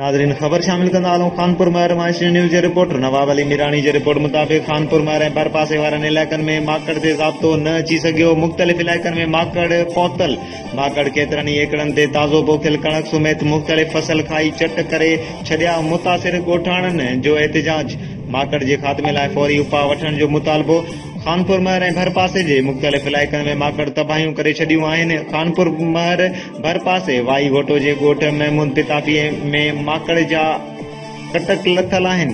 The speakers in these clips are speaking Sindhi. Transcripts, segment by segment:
ناظرين خبر شامل ڪندا هلون خانپور مهر مان اسٽي نيوز جي رپورٽر نواب علي ميراڻي جي رپورٽ مطابق خانپور مهر ۽ ڀرپاسي وارن علائقن ۾ ماڪڙ تي ضابطو نه اچي سگهيو مختلف علائقن ۾ ماڪڙ پهتل ماڪڙ ڪيترن ئي ايڪڙن تي تازو پوکيل ڪڻڪ سميت مختلف فصل کائي چٽ ڪري ڇڏيا متاثر ڳوٺاڻن جو احتجاج ماڪڙ جي خاتمي لاء فوري اپاء وٺڻ جو مطالبو خانپور مهر ۽ ڀرپاسي جي مختلف علائقن ۾ ماڪڙ تباهيون ڪري ڇڏيون آهن. خانپور مهر ڀرپاسي وائي گهوٽو جي ڳوٺ محمود پتافي ۾ ماڪڙ جا ڪٽڪ لٿل آهن،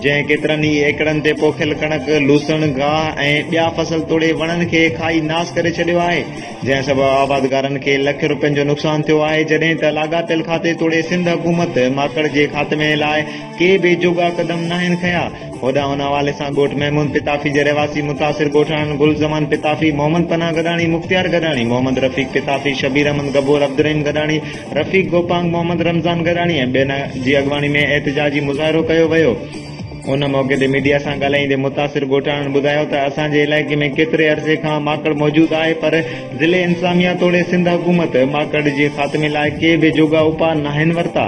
جنهن ڪيترن ئي ايڪڙن تي پوکيل ڪڻڪ، لوسڻ، گاهه ۽ ٻيا فصل توڙي وڻن کي کائي ناس ڪري ڇڏيو آهي، جنهن سبب آبادگارن کي لکين روپين جو نقصان ٿيو آهي، جڏهن ته لاڳاپيل کاتي توڙي سنڌ حڪومت ماڪڙ جي خاتمي لاء ڪي به جوڳا قدم ناهن کنيا. هوڏانهن ان حوالي سان ڳوٺ محمود پتافي جي رهواسي متاثر ڳوٺاڻن گل زمان پتافي، محمد پناهه گڏاڻي، مختيار گڏاڻي، محمد رفيق پتافي، شبير احمد گبول، عبدالرحيم گڏاڻي، رفيق گوپانگ، محمد رمضان گڏاڻي ۽ ٻين جي اڳواڻي ۾ احتجاجي مظاهرو ڪيو ويو. ان موقعي تي ميڊيا سان ڳالهائيندي متاثر ڳوٺاڻن ٻڌايو ته اسان جي علائقي ۾ ڪيتري عرصي کان ماڪڙ موجود آهي پر ضلعي انتظاميا توڙي سنڌ حڪومت ماڪڙ جي خاتمي لاء ڪي به جوڳا اپاء ناهن ورتا.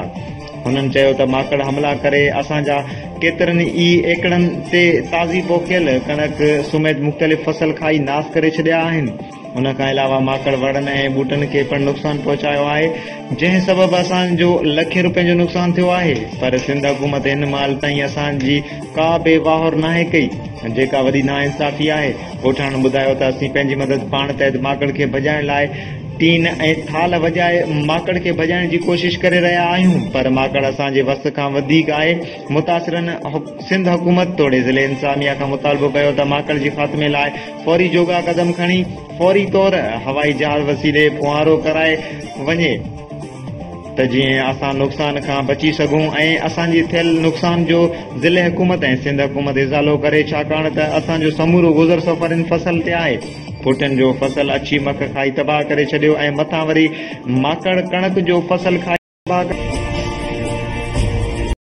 هنن چيو ته ماڪڙ حملا ڪري اسان جا ڪيترن ئي ايڪڙن تي تازي پوکيل ڪڻڪ سميت مختلف فصل کائي ناس ڪري ڇڏيا آهن. ان کان علاوه ماڪڙ وڻن ۽ ٻوٽن کي پڻ نقصان پهچايو آهي جنهن سبب اسان جو لکين روپين جو نقصان ٿيو آهي پر سنڌ حڪومت هن مهل تائين اسان جي ڪا به واهر ناهي ڪئي جيڪا وڏي ناانصافي آهي. ڳوٺاڻن ٻڌايو ته اسين پنهنجي مدد پاڻ تحت ماڪڙ کي ڀڄائڻ لاء ٽين ۽ ٿالهه وڄائي ماڪڙ کي ڀڄائڻ جي ڪوشش ڪري رهيا آهيون پر ماڪڙ اسان جي وس کان وڌيڪ آهي متاثرن سنڌ حڪومت توڙي ضلعي انتظاميا کان مطالبو ڪيو ته ماڪڙ جي خاتمي لاء فوري جوڳا قدم کڻي فوري طور هوائي جهاز وسيلي ڦوهارو ڪرائي وڃي ته جيئن اسان نقصان کان بچي سگهون ۽ اسان جي ٿيل نقصان جو ضلعي حڪومت ۽ سنڌ حڪومت ازالو ڪري ڇاڪاڻ ته اسان جو سمورو گذر سفر ان فصل تي آهي. ڦوٽن جو فصل اڇي مک کائي تباهه ڪري ڇڏيو ۽ مٿان وري ماڪڙ ڪڻڪ جو فصل کائي تباهه ڪري.